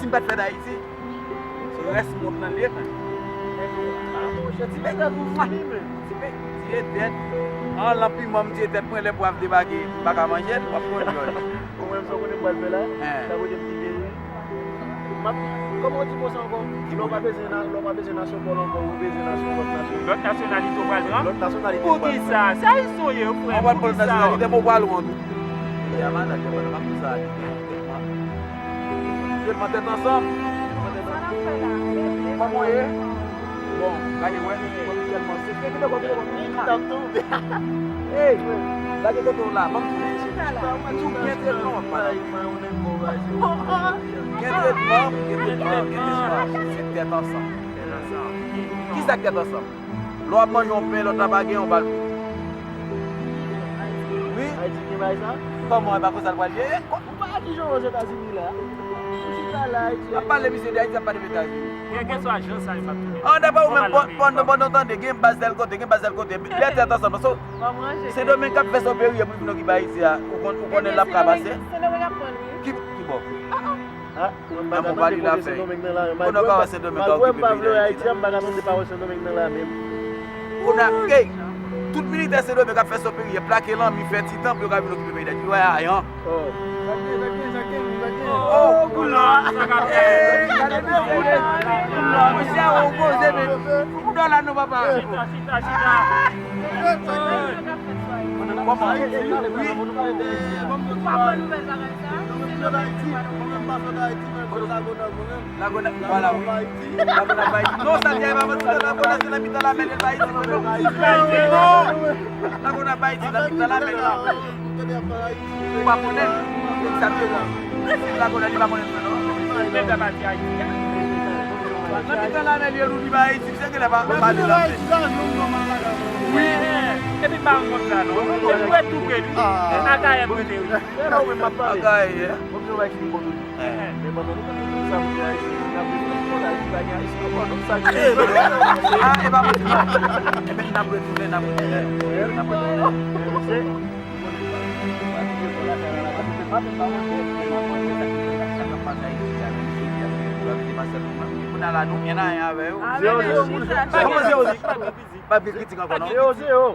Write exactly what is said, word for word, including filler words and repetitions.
Si m pa t fèt Ayiti, se rès mond lan li ye, men. Ti pè tèt ou fini, men. Ti pè, ti ye tèt. An, lan piman m ti ye tèt mwen, lè pwav debake, m pa ka manje l, w ap konn jòj. Ou menm sa w konnen m pral fè la? Sa kote m kite wi. M ap, kòman w di mo sa ankò? Lè w pa bezwen nan, lè w pa bezwen nan sou bòl ankò, ou bezwen nan sou lòt nasyonalite. Lòt nasyonalite w pral pran? Lòt nasyonalite m pral pran. Poukisa? Se ayisyen w ye, frè. Mwen pral pran lòt nasyonalite, mwen pral wont wi. Li a malad, li a malad, m ap di sa. Tèlman tèt ansanm. Kòman w ye? Bon, gade, wè, tèlman se fè ki dakò, ki dakò. Hey, lage kote w la, ban m tou. Tou gen tèt non, madanm. Gen tretman, gen tretman, gen tretman. Se tèt ansanm. Kisa k tèt ansanm? Lè w ap manje yon pen, lòt la pa gen, yon bal. Wi. Ayiti gen bagay sa? Kòman, e pa konsa l pral ye? Ou pa ki jan Ozetazini la? Ou chita la, Ayiti. N ap pale misye de Ayiti, n ap pale de Etazini. Kèlkeswa jan sa yo p ap tounen. An, dapre ou menm, pandan w tande, gen baz tèl kote, gen baz tèl kote. Lè tèt ansanm, paske Sendomeng k ap fè Senperye pou vin okipe Ayiti a, ou konn, ou konnen l ap ka pase? Ki, ki bò? Ah, mwen pa ka tande pale pale la, men. Kote w ka wè Sendomeng ka okipe peyi Dayiti la? M pa ka tande pale Sendomeng nan la menm. Kounye a, ey, tout militè Sendomeng k ap fè Senperye, plake lanmi, fè ti tan pou yo ka vin okipe peyi Dayiti. Yo wè ayan. Oh. Oh, koulò, sa ka fè. Ey, gade mesye, koulò, mesye a opoze, men. Fou dòla non, papa. Chita, chita, chita. Kòman? Wi. Ou pa pran nouvèl bagay sa? Lagonèv, vwala, wi. Lagonèv, Ayiti. Non, sa li a, e pa manti, Lagonèv se nan mitan lamè li ye, pa Ayiti, non. Lagonèv, Ayiti, nan mitan lamè li la. Ou pa konnen l? Egzakteman. Si Lagonèv, li pa konnen l, non. Li menm la pati Ayiti a. Nan mitan lamè li ye, li pa Ayiti. Se genlè pa, pa pale nan tèt. Wi. Epi pa wont la non. Epi wè tou vre wi. Akayè m rete wi. Akayè. Men pandan nou konn tout sa pou di Ayisyen, n ap reflechi konn Ayiti pa gen Ayisyen ankò, nou sa gen. Ah, e pa manti non. Ebyen, n ap retounen, n ap retounen. N ap retounen. Kounye a la, nou gen anyen avè yo. Zewo zewo. Kòman zewo zewo? Pa gen kritik ankò, non? Zewo zewo.